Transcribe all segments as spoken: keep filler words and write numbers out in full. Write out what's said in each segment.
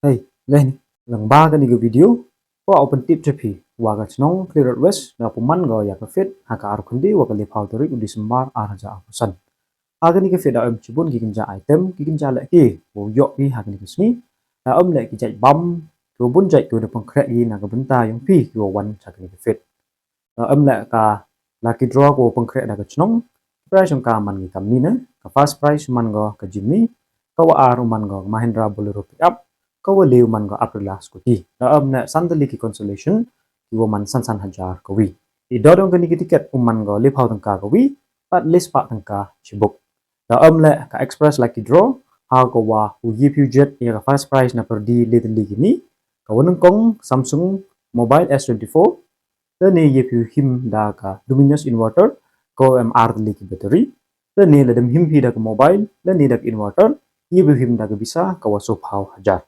Hei, leh ni, lang ba kani ka video, wa open tip cha phi, wa ka chnong Khliehriat West, da pynman ko ya ka Fit, ha ka ar khynde, wa ka le phaw tarik u December, ar hajar ar phaw san. Ha kani ka Fit da em chibun ki kynja item, ki kynja leh ki, wow yoh ki ha kani ka sngi, da em leh ki jait bam, ki wa bun jait ki wa da pangkhreh ki na ka bynta yong phi, ki wa wan cha kani ka Fit. Da em leh ka lucky draw ko pangkhreh da ka chnong. Prize yong ka man ki kam ni na. Ka first prize man ko ka Jimny, ka wa ar u man ko Mahindra Bolero pickup, ka wa le u man ko Aprilia scooty. Da em leh san tylli ki consolation, ki wa man san san hajar ka wi. I dor yong kani ki ticket u man ko le phaw tyngka ka wi, pat le spah tyngka chibuk. Da em leh ka express lucky draw, ha ka wa u ye phi u jied ya ka first prize na pyrdi le tylli ki ni, ka wa nyngkong Samsung Mobile S twenty-four, lane ye phi u him da ka Luminous inverter, ka wa em ar tylli ki battery, lane lada em him phi da ka mobile, lane da ka inverter, ye phi u him da ka bisa, ka wa soo phaw hajar.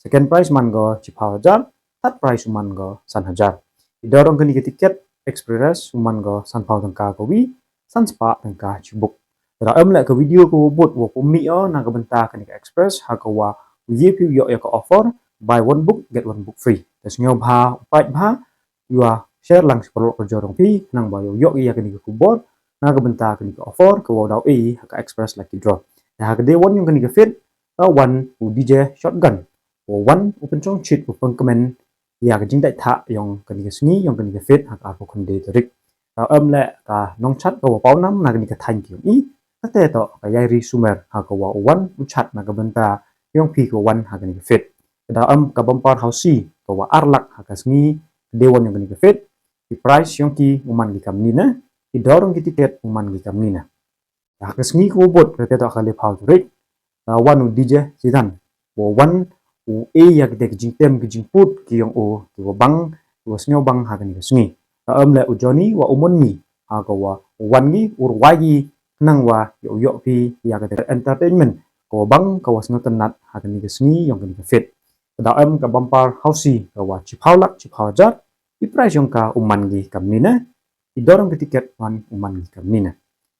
Second prize man ko chi phaw hajar, third prize u man ko san hajar. I dor yong kani ka ticket express u man ko san phaw tyngka ka wi, san spah tyngka chibuk. Da em leh ka video ka wa bud wa pynmih o na ka bynta kani ka express, ha ka wa u ye phi u yoh ya ka offer, buy one book, get one book free. Da sngewbha u pait bha, wa share lang chi paralok parajor yong phi, nang wa yoh yoh ya kani ka khubor, na ka bynta kani ka offer, ka wa daw e ha ka express lucky draw. Da ha ka day one yong kani ka Fit, da wan u D J Shotgun, wa wan u pynchong chit u pynkmen ya ka jingdait thah yong kani ka sngi, yong kani ka Fit, ha ka ar phaw khynde tarik. Da em leh ka nongchat ka wa paw nam na kani ka thaiñ ki yong i, kate toh ka Yairi Sumer, ha ka wa u wan u chat na ka bynta yong phi ka wa wan ha kani ka Fit. Da em ka bumper housie, ka wa ar lak ha ka sngi, ka day one yong kani ka Fit. I prize yong ki u man ki kam ni na, i dor yong ki ticket u man ki kam ni na. Da ka sngi ka wa bud, kate toh ka le phaw tarik, da wan u D J Sidan, wa wan u e ya ki te ki jingtem ki jingput ki yong u, ki wa bang, ki wa sngewbang ha kani ka sngi. Da em leh u Johnny wa u Monmi, ha ka wa u wan ki u rwai ki, nang wa yoh yoh phi ya ka te entertainment, ka wa bang, ka wa sngewtynnat ha kani ka sngi yong kani ka Fit. Da em ka bumper housie, ka wa chi phaw lak chi phaw hajar, i prize yong ka u man ki kam ni na, i dor yong ki ticket wan u man ki kam ni na.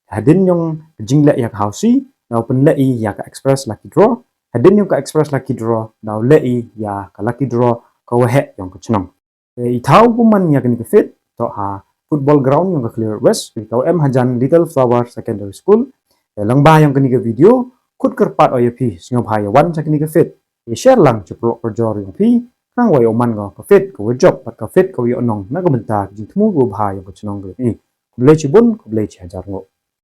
Hadien yong ka jingleh ya ka housie, daw pynleh i ya ka express lucky draw. Hadien yong ka express lucky draw, daw leh i ya ka lucky draw ka wa heh yong ka chnong. Te i thaw u man ya kani ka Fit, toh ha football ground yong ka Khliehriat West, ka wa em hajan Little Flower Secondary School. Te lang ba yong kani ka video, khut kyrpad o ya phi, sngewbha ya wan cha kani ka Fit. Te share lang chi paralok parajor yong phi, nang wa yoh man ko ka Fit ka wa jop, pat ka Fit ka wa yoh nong, na ka bynta ka jingthmu ka wa bha yong ka chnong ka yong i. Khublei chibun, khublei chi hajar nguh.